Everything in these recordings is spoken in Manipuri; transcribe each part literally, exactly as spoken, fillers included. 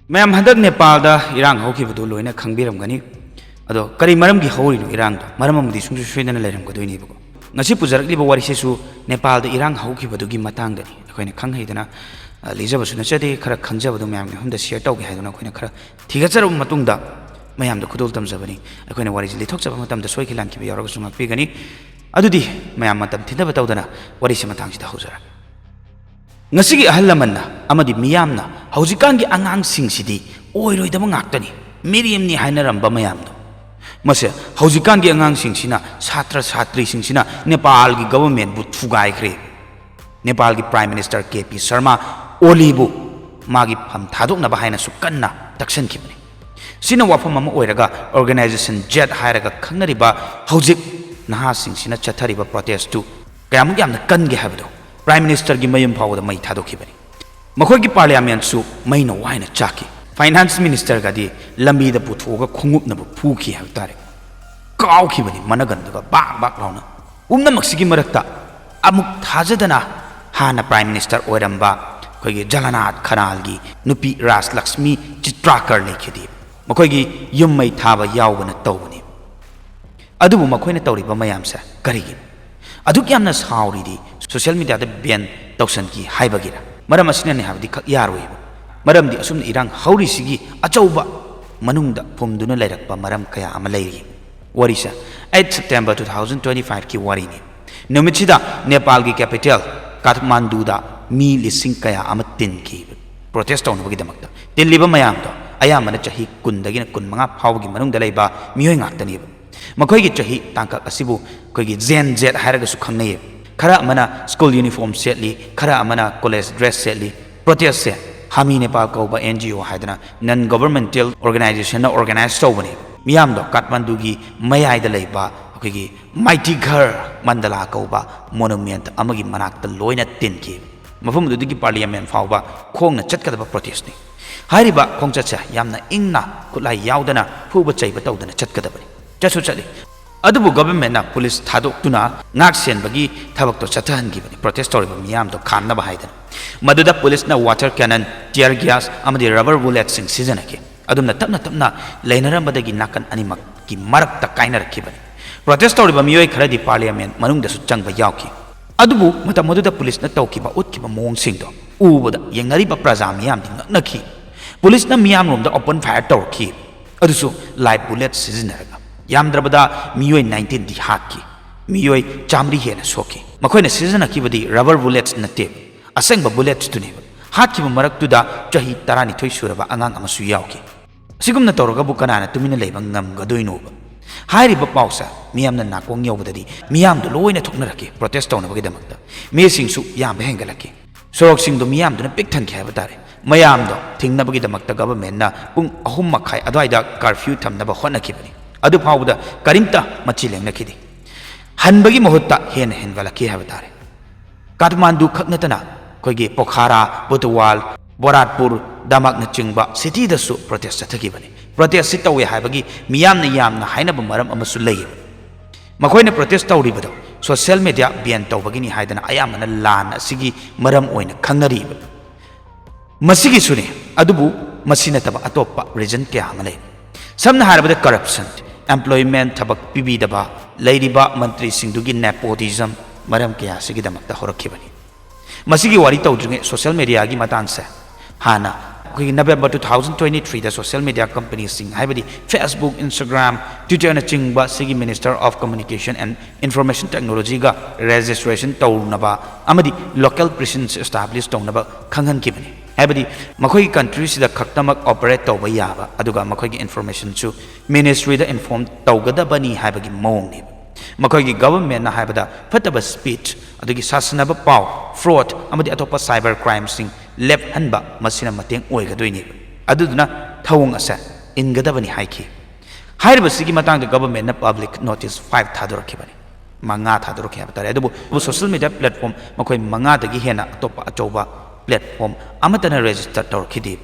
ꯃꯌꯥꯝ, ꯍꯟꯗꯛ ꯅꯦꯄꯥꯜꯗ ꯏꯔꯥꯡ ꯍꯧꯈꯤꯕꯗꯨ ꯂꯣꯏꯅ ꯈꯪꯕꯤꯔꯝꯒꯅꯤ꯫ ꯑꯗꯣ ꯀꯔꯤ ꯃꯔꯝꯒꯤ ꯍꯧꯔꯤꯅꯣ ꯏꯔꯥꯡꯗꯣ? ꯃꯔꯝ ꯑꯃꯗꯤ ꯁꯨꯡꯁꯣꯏ ꯁꯣꯏꯗꯅ ꯂꯩꯔꯝꯒꯗꯣꯏꯅꯦꯕꯀꯣ꯫ ꯉꯁꯤ ꯄꯨꯖꯔꯛꯂꯤꯕ ꯋꯥꯔꯤꯁꯤꯁꯨ ꯅꯦꯄꯥꯜꯗ ꯏꯔꯥꯡ ꯍꯧꯈꯤꯕꯗꯨꯒꯤ ꯃꯇꯥꯡꯗꯅꯤ꯫ ꯑꯩꯈꯣꯏꯅ ꯈꯪ ꯍꯩꯗꯅ, ꯑ, ꯂꯤꯖꯕꯁꯨ ꯅꯠꯆꯗꯦ, ꯈꯔ ꯈꯟꯖꯕꯗꯨ ꯃꯌꯥꯝꯒꯤ ꯃꯐꯝꯗ ꯁꯤꯌꯔ ꯇꯧꯒꯦ ꯍꯥꯏꯗꯨꯅ ꯑꯩꯈꯣꯏꯅ ꯈꯔ ꯊꯤꯒꯠꯆꯔꯕ ꯃꯇꯨꯡꯗ ꯃꯌꯥꯝꯗ ꯈꯨꯗꯣꯜ ꯇꯝꯖꯕꯅꯤ꯫ ꯑꯩꯈꯣꯏꯅ ꯋꯥꯔꯤꯁꯤ ꯂꯤꯊꯣꯛꯆꯕ ꯃꯇꯝꯗ ꯁꯣꯏꯈꯤ ꯂꯥꯟꯈꯤꯕ ꯌꯥꯎꯔꯒꯁꯨ ꯉꯥꯛꯄꯤꯒꯅꯤ꯫ ꯑꯗꯨꯗꯤ ꯃꯌꯥꯝ ꯃꯇꯝ ꯊꯤꯟꯊꯕ ꯇꯧꯗꯅ ꯋꯥꯔꯤꯁꯤ ꯃꯇꯥꯡꯁꯤꯗ ꯍꯧꯖꯔꯒꯦ꯫ ꯉꯁꯤꯒꯤ ꯑꯍꯜ ꯂꯃꯟꯅ ꯑꯃꯗꯤ ꯃꯤꯌꯥꯝꯅ ꯍꯧꯖꯤꯛꯀꯥꯟꯒꯤ ꯑꯉꯥꯡꯁꯤꯡꯁꯤꯗꯤ ꯑꯣꯏꯔꯣꯏꯗꯕ ꯉꯥꯛꯇꯅꯤ, ꯃꯤꯔꯦꯝꯅꯤ ꯍꯥꯏꯅꯔꯝꯕ ꯃꯌꯥꯝꯗꯣ, ꯃꯁꯦ ꯍꯧꯖꯤꯛꯀꯥꯟꯒꯤ ꯑꯉꯥꯡꯁꯤꯡꯁꯤꯅ, ꯁꯥꯇ꯭ꯔ ꯁꯥꯇ꯭ꯔꯤꯁꯤꯡꯁꯤꯅ ꯅꯦꯄꯥꯜꯒꯤ ꯒꯚꯔꯟꯃꯦꯟꯕꯨ ꯊꯨꯒꯥꯏꯈ꯭ꯔꯦ꯫ ꯅꯦꯄꯥꯜꯒꯤ prime minister K P Sharma ꯑꯣꯂꯤꯕꯨ ꯃꯥꯒꯤ ꯐꯝ ꯊꯥꯗꯣꯛꯅꯕ ꯍꯥꯏꯅꯁꯨ ꯀꯟꯅ ꯇꯛꯁꯟꯈꯤꯕꯅꯤ꯫ ꯁꯤꯅ ꯋꯥꯐꯝ ꯑꯃ ꯑꯣꯏꯔꯒ, ꯑꯣꯔꯒꯅꯥꯏꯖꯦꯁꯟ ꯖꯦꯠ ꯍꯥꯏꯔꯒ ꯈꯪꯅꯔꯤꯕ ꯍꯧꯖꯤꯛ ꯅꯍꯥꯁꯤꯡꯁꯤꯅ ꯆꯠꯊꯔꯤꯕ ꯄ꯭ꯔꯣꯇꯦꯁꯇꯨ ꯀꯌꯥꯃꯨꯛ ꯌꯥꯝꯅ ꯀꯟꯒꯦ ꯍꯥꯏꯕꯗꯨ ꯄ꯭ꯔꯥꯏꯝ ꯃꯤꯅꯤꯁꯇꯔꯒꯤ ꯃꯌꯨꯝ ꯐꯥꯎꯕꯗ ꯃꯩ ꯊꯥꯗꯣꯛꯈꯤꯕꯅꯤ꯫ ꯃꯈꯣꯏꯒꯤ ꯄꯥꯔꯂꯤꯌꯥꯃꯦꯟꯠꯁꯨ ꯃꯩꯅ ꯋꯥꯏꯅ ꯆꯥꯛꯈꯤ꯫ ꯐꯥꯏꯅꯥꯟꯁ ꯃꯤꯅꯤꯁꯇꯔꯒꯗꯤ ꯂꯝꯕꯤꯗ ꯄꯨꯊꯣꯛꯑꯒ ꯈꯣꯡꯎꯞꯅꯕ ꯐꯨꯈꯤ ꯍꯥꯏꯕ ꯇꯥꯔꯦ꯫ ꯀꯥꯎꯈꯤꯕꯅꯤ ꯃꯅꯒꯟꯗꯨꯒ ꯕꯥꯛ ꯕꯥꯛ ꯂꯥꯎꯅ꯫ ꯄꯨꯝꯅꯃꯛꯁꯤꯒꯤ ꯃꯔꯛꯇ ꯑꯃꯨꯛ ꯊꯥꯖꯗꯅ ꯍꯥꯟꯅ ꯄ꯭ꯔꯥꯏꯝ ꯃꯤꯅꯤꯁꯇꯔ ꯑꯣꯏꯔꯝꯕ ꯑꯩꯈꯣꯏꯒꯤ ꯖꯂꯅꯥꯊ ꯈꯅꯥꯜꯒꯤ ꯅꯨꯄꯤ ꯔꯥꯖꯂꯛꯁꯃꯤ ꯆꯤꯇ꯭ꯔꯥꯀꯔ ꯂꯩꯈꯤꯗꯦ꯫ ꯃꯈꯣꯏꯒꯤ ꯌꯨꯝ ꯃꯩ ꯊꯥꯕ ꯌꯥꯎꯕꯅ ꯇꯧꯕꯅꯤ꯫ ꯑꯗꯨꯕꯨ ꯃꯈꯣꯏꯅ ꯇꯧꯔꯤꯕ ꯃꯌꯥꯝꯁꯦ ꯀꯔꯤꯒꯤꯅꯣ? ꯑꯗꯨꯛ ꯌꯥꯝꯅ ꯁꯥꯎꯔꯤꯗꯤ ꯁꯣꯁꯤꯌꯦꯜ ꯃꯤꯗꯤꯌꯥꯗ ꯕꯦꯟ ꯇꯧꯁꯟꯈꯤ ꯍꯥꯏꯕꯒꯤꯔ? ꯃꯔꯝ ꯑꯁꯤꯅꯅꯤ ꯍꯥꯏꯕꯗꯤ ꯈꯛ ꯌꯥꯔꯣꯏꯕ꯫ ꯃꯔꯝꯗꯤ ꯑꯁꯨꯝꯅ ꯏꯔꯥꯡ ꯍꯧꯔꯤꯁꯤꯒꯤ ꯑꯆꯧꯕ ꯃꯅꯨꯡꯗ ꯐꯨꯝꯗꯨꯅ ꯂꯩꯔꯛꯄ ꯃꯔꯝ ꯀꯌꯥ ꯑꯃ ꯂꯩꯔꯤ꯫ ꯋꯥꯔꯤꯁꯦ eight September two thousand twenty ꯐꯥꯏꯚꯀꯤ ꯋꯥꯔꯤꯅꯤ꯫ ꯅꯨꯃꯤꯠꯁꯤꯗ ꯅꯦꯄꯥꯜꯒꯤ ꯀꯦꯄꯤꯇꯦꯜ ꯀꯥꯊꯃꯥꯟꯗꯨꯗ ꯃꯤ ꯂꯤꯁꯤꯡ ꯀꯌꯥ ꯑꯃ ꯇꯤꯟꯈꯤ ꯄ꯭ꯔꯣꯇꯦꯁ ꯇꯧꯅꯕꯒꯤꯗꯃꯛꯇ꯫ ꯇꯤꯜꯂꯤꯕ ꯃꯌꯥꯝꯗꯣ ꯑꯌꯥꯝꯕꯅ ꯆꯍꯤ ꯀꯨꯟꯗꯒꯤꯅ ꯀꯨꯟꯃꯉꯥ ꯐꯥꯎꯕꯒꯤ ꯃꯅꯨꯡꯗ ꯂꯩꯕ ꯃꯤꯑꯣꯏ ꯉꯥꯛꯇꯅꯦꯕ꯫ ꯃꯈꯣꯏꯒꯤ ꯆꯍꯤ ꯇꯥꯡꯀꯛ ꯑꯁꯤꯕꯨ ꯑꯩꯈꯣꯏꯒꯤ ꯖꯦꯟ ꯖꯦꯠ ꯍꯥꯏꯔꯒꯁꯨ ꯈꯪꯅꯩꯌꯦ꯫ ꯈꯔ ꯑꯃꯅ ꯁ꯭ꯀꯨꯜ ꯌꯨꯅꯤꯐꯣꯔꯝ ꯁꯦꯠꯂꯤ, ꯈꯔ ꯑꯃꯅ ꯀꯣꯂꯦꯖ ꯗ꯭ꯔꯦꯁ ꯁꯦꯠꯂꯤ꯫ ꯄ꯭ꯔꯣꯇꯦꯁꯁꯦ ꯍꯥꯃꯤ ꯅꯦꯄꯥꯜ ꯀꯧꯕ ꯑꯦꯟ ꯖꯤ ꯑꯣ ꯍꯥꯏꯗꯅ ꯅꯟ ꯒꯣꯕꯔꯃꯦꯟꯇꯦꯜ ꯑꯣꯔꯒꯅꯥꯏꯖꯦꯁꯟꯅ ꯑꯣꯔꯒꯅꯥꯏꯖ ꯇꯧꯕꯅꯦ꯫ ꯃꯤꯌꯥꯝꯗꯣ ꯀꯥꯊꯃꯥꯟꯗꯨꯒꯤ ꯃꯌꯥꯏꯗ ꯂꯩꯕ ꯑꯩꯈꯣꯏꯒꯤ ꯃꯥꯏꯇꯤꯘꯔ ꯃꯟꯗꯂꯥ ꯀꯧꯕ ꯃꯣꯅꯨꯃꯦꯟꯠ ꯑꯃꯒꯤ ꯃꯅꯥꯛꯇ ꯂꯣꯏꯅ ꯇꯤꯟꯈꯤ꯫ ꯃꯐꯝ ꯑꯗꯨꯗꯒꯤ ꯄꯥꯔꯂꯤꯌꯥꯃꯦꯟ ꯐꯥꯎꯕ ꯈꯣꯡꯅ ꯆꯠꯀꯗꯕ ꯄ꯭ꯔꯣꯇꯦꯁꯅꯤ꯫ ꯍꯥꯏꯔꯤꯕ ꯈꯣꯡꯆꯠꯁꯦ ꯌꯥꯝꯅ ꯏꯪꯅ ꯈꯨꯠꯂꯥꯏ ꯌꯥꯎꯗꯅ ꯐꯨꯕ ꯆꯩꯕ ꯇꯧꯗꯅ ꯆꯠꯀꯗꯕꯅꯤ꯫ ꯆꯠꯁꯨ ꯆꯠꯂꯤ꯫ ꯑꯗꯨꯕꯨ ꯒꯚꯔꯟꯃꯦꯟꯠꯅ ꯄꯨꯂꯤꯁ ꯊꯥꯗꯣꯛꯇꯨꯅ ꯉꯥꯛ ꯁꯦꯟꯕꯒꯤ ꯊꯕꯛꯇꯣ ꯆꯠꯊꯍꯟꯈꯤꯕꯅꯤ, ꯄ꯭ꯔꯣꯇꯦꯁ ꯇꯧꯔꯤꯕ ꯃꯤꯌꯥꯝꯗꯣ ꯈꯥꯝꯅꯕ ꯍꯥꯏꯗꯅ꯫ ꯃꯗꯨꯗ ꯄꯨꯂꯤꯁꯅ ꯋꯥꯇꯔ ꯀꯦꯅꯟ, ꯇꯤꯌꯔ ꯒ꯭ꯌꯥꯁ ꯑꯃꯗꯤ ꯔꯕꯔ ꯕꯨꯂꯦꯠꯁꯤꯡ ꯁꯤꯖꯤꯟꯅꯈꯤ꯫ ꯑꯗꯨꯝꯅ ꯇꯞꯅ ꯇꯞꯅ ꯂꯩꯅꯔꯝꯕꯗꯒꯤ ꯅꯥꯀꯟ ꯑꯅꯤꯃꯛꯀꯤ ꯃꯔꯛꯇ ꯀꯥꯏꯅꯔꯛꯈꯤꯕꯅꯤ꯫ ꯄ꯭ꯔꯣꯇꯦꯁ ꯇꯧꯔꯤꯕ ꯃꯤꯑꯣꯏ ꯈꯔꯗꯤ ꯄꯥꯔꯂꯤꯌꯥꯃꯦꯟꯠ ꯃꯅꯨꯡꯗꯁꯨ ꯆꯪꯕ ꯌꯥꯎꯈꯤ꯫ ꯑꯗꯨꯕꯨ ꯃꯇꯝ ꯑꯗꯨꯗ ꯄꯨꯂꯤꯁꯅ ꯇꯧꯈꯤꯕ ꯎꯠꯈꯤꯕ ꯃꯑꯣꯡꯁꯤꯡꯗꯣ ꯎꯕꯗ ꯌꯦꯡꯅꯔꯤꯕ ꯄ꯭ꯔꯖꯥ ꯃꯤꯌꯥꯝꯗꯤ ꯉꯛꯅꯈꯤ꯫ ꯄꯨꯂꯤꯁꯅ ꯃꯤꯌꯥꯝꯔꯣꯝꯗ ꯑꯣꯄꯟ ꯐꯥꯌꯔ ꯇꯧꯔꯛꯈꯤ, ꯑꯗꯨꯁꯨ ꯂꯥꯏꯚ ꯕꯨꯂꯦꯠ ꯁꯤꯖꯤꯟꯅꯔꯒ꯫ ꯌꯥꯝꯗ꯭ꯔꯕꯗ ꯃꯤꯑꯣꯏ ꯅꯥꯏꯟꯇꯤꯟꯗꯤ ꯍꯥꯠꯈꯤ, ꯃꯤꯑꯣꯏ ꯆꯥꯃꯔꯤ ꯍꯦꯟꯅ ꯁꯣꯛꯈꯤ꯫ ꯃꯈꯣꯏꯅ ꯁꯤꯖꯤꯟꯅꯈꯤꯕꯗꯤ ꯔꯕꯔ ꯕꯨꯂꯦꯠꯁ ꯅꯠꯇꯦꯕ, ꯑꯁꯦꯡꯕ ꯕꯨꯂꯦꯠꯁꯇꯨꯅꯦꯕ꯫ ꯍꯥꯠꯈꯤꯕ ꯃꯔꯛꯇꯨꯗ ꯆꯍꯤ ꯇꯔꯥꯅꯤꯊꯣꯏ ꯁꯨꯔꯕ ꯑꯉꯥꯡ ꯑꯃꯁꯨ ꯌꯥꯎꯈꯤ꯫ ꯑꯁꯤꯒꯨꯝꯅ ꯇꯧꯔꯒꯕꯨ ꯀꯅꯥꯅ ꯇꯨꯃꯤꯟꯅ ꯂꯩꯕ ꯉꯝꯒꯗꯣꯏꯅꯣꯕ? ꯍꯥꯏꯔꯤꯕ ꯄꯥꯎꯁꯦ ꯃꯤꯌꯥꯝꯅ ꯅꯥꯀꯣꯡ ꯌꯧꯕꯗꯗꯤ ꯃꯤꯌꯥꯝꯗꯣ ꯂꯣꯏꯅ ꯊꯣꯛꯅꯔꯛꯈꯤ ꯄ꯭ꯔꯣꯇꯦꯁ ꯇꯧꯅꯕꯒꯤꯗꯃꯛꯇ꯫ ꯃꯤꯁꯤꯡꯁꯨ ꯌꯥꯝꯕ ꯍꯦꯟꯒꯠꯂꯛꯈꯤ꯫ ꯁꯣꯔꯣꯛꯁꯤꯡꯗꯣ ꯃꯤꯌꯥꯝꯗꯨꯅ ꯄꯤꯛ ꯊꯟꯈꯤ ꯍꯥꯏꯕ ꯇꯥꯔꯦ꯫ ꯃꯌꯥꯝꯗꯣ ꯊꯤꯡꯅꯕꯒꯤꯗꯃꯛꯇ ꯒꯚꯔꯟꯃꯦꯟꯠꯅ ꯄꯨꯡ ꯑꯍꯨꯝ ꯃꯈꯥꯏ ꯑꯗꯨꯋꯥꯏꯗ ꯀꯔꯐ꯭ꯌꯨ ꯊꯝꯅꯕ ꯍꯣꯠꯅꯈꯤꯕꯅꯤ꯫ ꯑꯗꯨ ꯐꯥꯎꯕꯗ ꯀꯔꯤꯝꯇ ꯃꯆꯤ ꯂꯦꯡꯅꯈꯤꯗꯦ꯫ ꯍꯟꯕꯒꯤ ꯃꯍꯨꯠꯇ ꯍꯦꯟꯅ ꯍꯦꯟꯒꯠꯂꯛꯈꯤ ꯍꯥꯏꯕ ꯇꯥꯔꯦ꯫ ꯀꯥꯊꯃꯥꯟꯗꯨ ꯈꯛ ꯅꯠꯇꯅ ꯑꯩꯈꯣꯏꯒꯤ ꯄꯣꯈꯥꯔꯥ, ꯕꯨꯇꯋꯥꯜ, ꯕꯣꯔꯥꯠꯄꯨꯔ, ꯗꯃꯛꯅꯆꯤꯡꯕ ꯁꯤꯇꯤꯗꯁꯨ ꯄ꯭ꯔꯣꯇꯦꯁ ꯆꯠꯊꯈꯤꯕꯅꯤ꯫ ꯄ꯭ꯔꯣꯇꯦꯁꯁꯤ ꯇꯧꯋꯦ ꯍꯥꯏꯕꯒꯤ ꯃꯤꯌꯥꯝꯅ ꯌꯥꯝꯅ ꯍꯥꯏꯅꯕ ꯃꯔꯝ ꯑꯃꯁꯨ ꯂꯩꯌꯦꯕ꯫ ꯃꯈꯣꯏꯅ ꯄ꯭ꯔꯣꯇꯦꯁ ꯇꯧꯔꯤꯕꯗꯣ ꯁꯣꯁꯤꯌꯦꯜ ꯃꯦꯗꯤꯌꯥ ꯕꯦꯟ ꯇꯧꯕꯒꯤꯅꯤ ꯍꯥꯏꯗꯅ ꯑꯌꯥꯝꯕꯅ ꯂꯥꯟ ꯑꯁꯤꯒꯤ ꯃꯔꯝ ꯑꯣꯏꯅ ꯈꯪꯅꯔꯤꯕ꯫ ꯃꯁꯤꯒꯤꯁꯨꯅꯤ, ꯑꯗꯨꯕꯨ ꯃꯁꯤ ꯅꯠꯇꯕ ꯑꯇꯣꯞꯄ ꯔꯤꯖꯟ ꯀꯌꯥ ꯑꯃ ꯂꯩ꯫ ꯁꯝꯅ ꯍꯥꯏꯔꯕꯗ ꯀꯔꯞꯁꯟ, ꯑꯦꯝꯄ꯭ꯂꯣꯏꯃꯦꯟꯠ ꯊꯕꯛ ꯄꯤꯕꯤꯗꯕ, ꯂꯩꯔꯤꯕ ꯃꯟꯇ꯭ꯔꯤꯁꯤꯡꯗꯨꯒꯤ ꯅꯦꯄꯣꯇꯤꯖꯝ, ꯃꯔꯝ ꯀꯌꯥ ꯑꯁꯤꯒꯤꯗꯃꯛꯇ ꯍꯧꯔꯛꯈꯤꯕꯅꯤ꯫ ꯃꯁꯤꯒꯤ ꯋꯥꯔꯤ ꯇꯧꯗ꯭ꯔꯤꯉꯩ ꯁꯣꯁꯤꯌꯦꯜ ꯃꯦꯗꯤꯌꯥꯒꯤ ꯃꯇꯥꯡꯁꯦ ꯍꯥꯟꯅ ꯑꯩꯈꯣꯏꯒꯤ ꯅꯕꯦꯝꯕꯔ ꯇꯨ ꯊꯥꯎꯖꯟ ꯇ꯭ꯋꯦꯟꯇꯤ ꯊ꯭ꯔꯤꯗ ꯁꯣꯁꯤꯌꯦꯜ ꯃꯦꯗꯤꯌꯥ ꯀꯝꯄꯅꯤꯁꯤꯡ ꯍꯥꯏꯕꯗꯤ Facebook, Instagram, Twitter ꯅꯆꯤꯡꯕ ꯁꯤꯒꯤ Minister of Communication and Information Technologyꯒ ꯔꯦꯖꯤꯁꯇ꯭ꯔꯦꯁꯟ ꯇꯧꯅꯕ ꯑꯃꯗꯤ ꯂꯣꯀꯦꯜ ꯄ꯭ꯔꯤꯁꯤꯟꯁ ꯏꯁꯇꯥꯕ꯭ꯂꯤꯁ ꯇꯧꯅꯕ ꯈꯪꯍꯟꯈꯤꯕꯅꯤ꯫ ꯍꯥꯏꯕꯗꯤ ꯃꯈꯣꯏꯒꯤ ꯀꯟꯇ꯭ꯔꯤꯁꯤꯗ ꯈꯛꯇꯃꯛ ꯑꯣꯄꯔꯦꯠ ꯇꯧꯕ ꯌꯥꯕ, ꯑꯗꯨꯒ ꯃꯈꯣꯏꯒꯤ ꯏꯟꯐꯣꯔꯃꯦꯁꯟꯁꯨ ꯃꯤꯅꯤꯁꯇ꯭ꯔꯤꯗ ꯏꯟꯐꯣꯔꯝ ꯇꯧꯒꯗꯕꯅꯤ ꯍꯥꯏꯕꯒꯤ ꯃꯑꯣꯡꯅꯦꯕ꯫ ꯃꯈꯣꯏꯒꯤ ꯒꯚꯔꯟꯃꯦꯟꯠꯅ ꯍꯥꯏꯕꯗ ꯐꯠꯇꯕ ꯁ꯭ꯄꯤꯆ, ꯑꯗꯒꯤ ꯁꯥꯁꯟꯅꯕ ꯄꯥꯎ, ꯐ꯭ꯔꯣꯗ ꯑꯃꯗꯤ ꯑꯇꯣꯞꯄ ꯁꯥꯏꯕꯔ ꯀ꯭ꯔꯥꯏꯝꯁꯤꯡ ꯂꯦꯞꯍꯟꯕ ꯃꯁꯤꯅ ꯃꯇꯦꯡ ꯑꯣꯏꯒꯗꯣꯏꯅꯦꯕ꯫ ꯑꯗꯨꯗꯨꯅ ꯊꯧꯑꯣꯡ ꯑꯁꯦ ꯏꯟꯒꯗꯕꯅꯤ ꯍꯥꯏꯈꯤ꯫ ꯍꯥꯏꯔꯤꯕꯁꯤꯒꯤ ꯃꯇꯥꯡꯗ ꯒꯚꯔꯟꯃꯦꯟꯠꯅ ꯄꯕ꯭ꯂꯤꯛ ꯅꯣꯇꯤꯁ ꯐꯥꯏꯚ ꯊꯥꯗꯣꯔꯛꯈꯤꯕꯅꯤ꯫ ꯃꯉꯥ ꯊꯥꯗꯣꯔꯛꯈꯤ ꯍꯥꯏꯕ ꯇꯥꯔꯦ꯫ ꯑꯗꯨꯕꯨ ꯁꯣꯁꯤꯌꯦꯜ ꯃꯦꯗꯤꯌꯥ ꯄ꯭ꯂꯦꯠꯐꯣꯝ ꯃꯈꯣꯏ ꯃꯉꯥꯗꯒꯤ ꯍꯦꯟꯅ ꯑꯇꯣꯞꯄ ꯑꯆꯧꯕ ꯄ꯭ꯂꯦꯠꯐꯣꯝ ꯑꯃꯠꯇꯅ ꯔꯦꯖꯤꯁꯇꯔ ꯇꯧꯔꯛꯈꯤꯗꯦ꯫